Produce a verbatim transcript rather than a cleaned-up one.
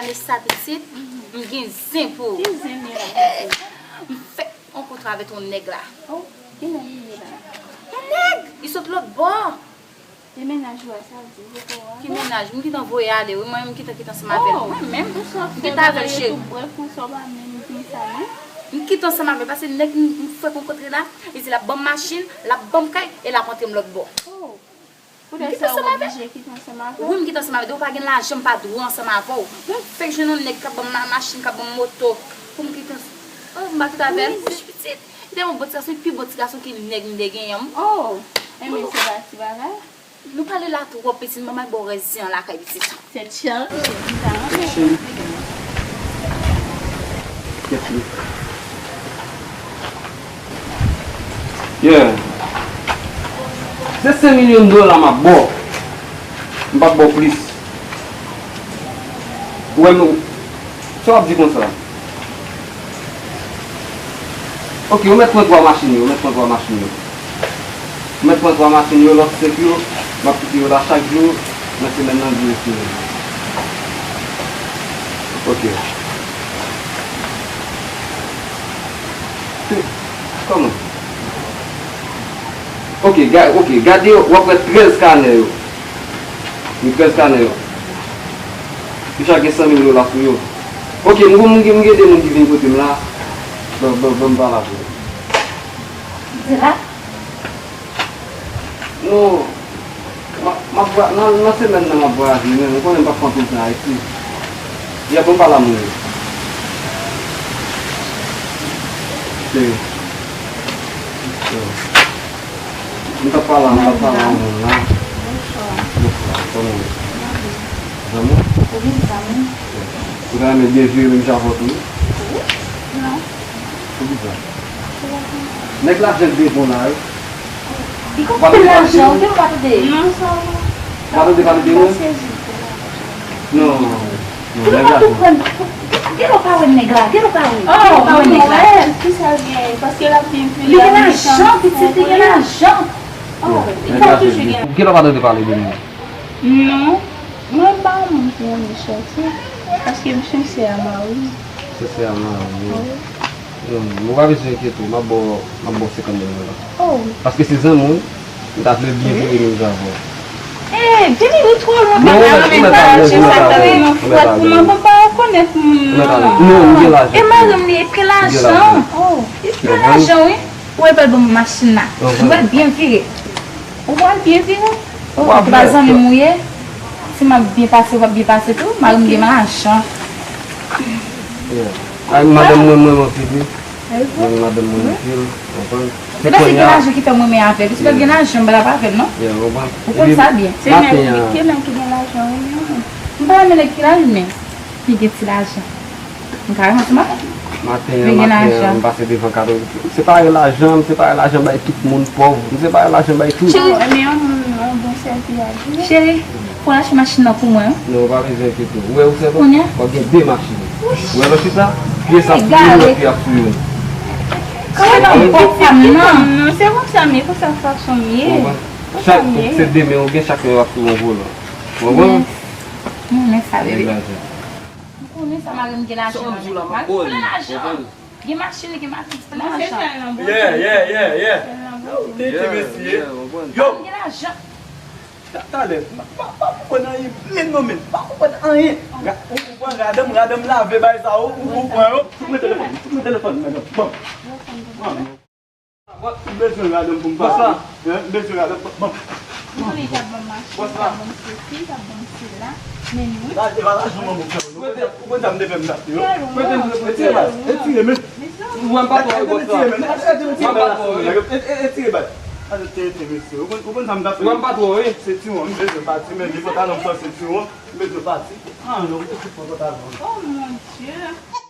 Vanessa pitit, m gen zen pou ou. Ki zen li la? M fèk yon kontra avèk yon nèg la. Oh, ki nèg li ye la? Yon nèg! Li sot lòt bò. E mennaj ou a, sa vle di, ou poko wè? Ki mennaj? M gentan voye ale, wi. Mwen menm, m gentan kite ansanm avè l. Oh, mwen menm, m gentan avè l, cheri. Tou brèf, ou sa w pa menm di m sa, non? M kite ansanm avè l, paske nèg m, m fèk rankontre la, li di l ap ban m machin, l ap ban m kay, e l ap antre m lòt bò. Oh. Poutèt sa, ou oblije kite ansanm avè l? Wi, m kite ansanm avè l. Depi w pa gen lajan, m pa dwe ansanm avè w. Mwen fèk jwenn yon nèg k ap ban m ma-, machin, k ap ban m moto pou m kite ans-, oh, m pa kite avè l. Wi, pitit. Li te yon bon ti gason, pi bon ti gason ke nèg m te genyen, m. Oh, enben se pa ti bagay. Nou pale la twòp, pitit, manman ba w rès zen an lakay, pitit. Tèt chaje, m ta renmen. Cheri. Kèt li. Yeah. Se senk milyon dola m ap ba w. M p ap ba w plis. Ou wè m, sa w ap di konsa? Ok, ou mèt pran twa machin yo, ou mèt pran twa machin yo. Ou mèt pran twa machin yo, lòt senk yo, m ap kite yo la chak jou nan semèn nan, di yo se. Ok. Kòman? Ok, ga-, ok, gade yo, w ap wè trèz kanè yo. Wi, trèz kanè yo. Yo chak gen san mil dola sou yo. Ok, m, m, m gen de moun ki vin kote m la. Ban, ban, ban m pale avè yo. Di la? Non. M ap, m ap vwa-, nan, nan semèn nan, m ap vwayaje, men ou konnen m p ap pran anpil tan Ayiti. Yè, bon, m pale a moun yo. Cheri. Yo. M t ap pale, m t ap pale a moun la. Bonswa. Bonswa, kòman w ye? Zanmi? Wi, zanmi. Ou ta renmen byen vire menm jan avè w tou? Wi. Non. Poukisa? Nèg lajan k devan w la, wi. Li konn pil lajan, ou te pa tande? Non, sa w pa tande pale de mwen? Non, non, nèg lajan. Genlè w pa wè nèg la, genlè w pa wè. Oh, genlè w pa wè nèg la. Mwen wè, kisa l gen? Paske l ap byen vire. Li gen lajan, pitit, li gen lajan. Oh, li ka toujou gen. Genlè w pa tande pale de mwen? Non, mwen pa yon moun ki renmen sòti, paske m sensè a mari m. Sensè a mari w. Wi. Non, ou pa bezwen enkyete w, m ap ba w, m ap ba w senkant mil dola. Oh. Paske se zanmi w, m ta vle byen vire menm jan avè w. Eh, vini ri twò lwen, pa nan men sa, se sa k ta fè m fwèt pou mwen, pou m pa rekonèt moun nan. Non, m gen lajan. E mari m li, epi lajan. Oh, epi lajan, wi. Ou wè l pral ban m machin la. Mwen pral byen vire. Ou pral byen vire? Ou pa zanmi m ou ye? Si m ap byen pase, ou p ap byen pase tou? Mari m gen lajan. Ay, madanm mwen, mwen anpil, wi. Mwen, madanm mwen anpil, konprann? Se paske gen lajan ki fè mwen renmen avè l. Si pa t gen lajan, m pa t ap avè l, non. Ou konn sa byen. Se nèg ki gen lajan, wi. M pa renmen nèg ki lajan, men ki gen ti lajan. M ka rantre maten. Maten an, maten an, m pase devan kato. M separe lajan, m separe lajan bay tout moun pòv. M separe lajan bay tout. Cheri. Enben yon moun, yon bon sèvi a li. Cheri, pou w achte machin nan pou mwen, wi. Non, ou pa bezwen enkyete w. Ou wè ou fè kounye a? W ap gen de machin. Ou wè lòt chita? Pyès ap sou youn, lòt pye ap sou youn. Kòman nan bòt sa m nan? Non, se konsa m ye, konsa fason m ye. Chak, se de men ou gen, chak men w ap sou yon volan. Ou konprann? M renmen sa, bebe. M konnen sa, mari m gen lajan. Mari m gen lajan. Gen machin, gen machin, gen lajan. Yeah, yeah, yeah, yeah. Thank you, mesye. Yo. Mari m gen lajan. Talè, pa, pa, pa konprann anyen, men non, men, pa konprann anyen. Ou, ou pran radanm, radanm lave bay sa, ou, ou, ou pran yo. Ou pran telefòn, ou pran telefòn, madanm. Bon. Bon. M bezwen radanm pou m pase. Hein, m bezwen radanm. Bon. Ou konnen l t ap ban m machin, l t ap ban m sesi, l t ap ban m sela. Men nou. Sa, se pa lajan manman w fè w, non. Ou konn sa m te fè m t ap fè yo. Ou konn sa m te fè m, retire bal. Retire, men. Ou wè m pa twò wè bòs la. Retire, men. Retire bal. Retire, retire, mesye. Ou konn, ou konn sa m t ap fè. Ou wè m pa twò wè. Sentiwon, m bezwen pati, men li pantalon m san sentiwon. M bezwen pati. Ah, non, ou te fout pran pantalon. Oh, mon Dieu.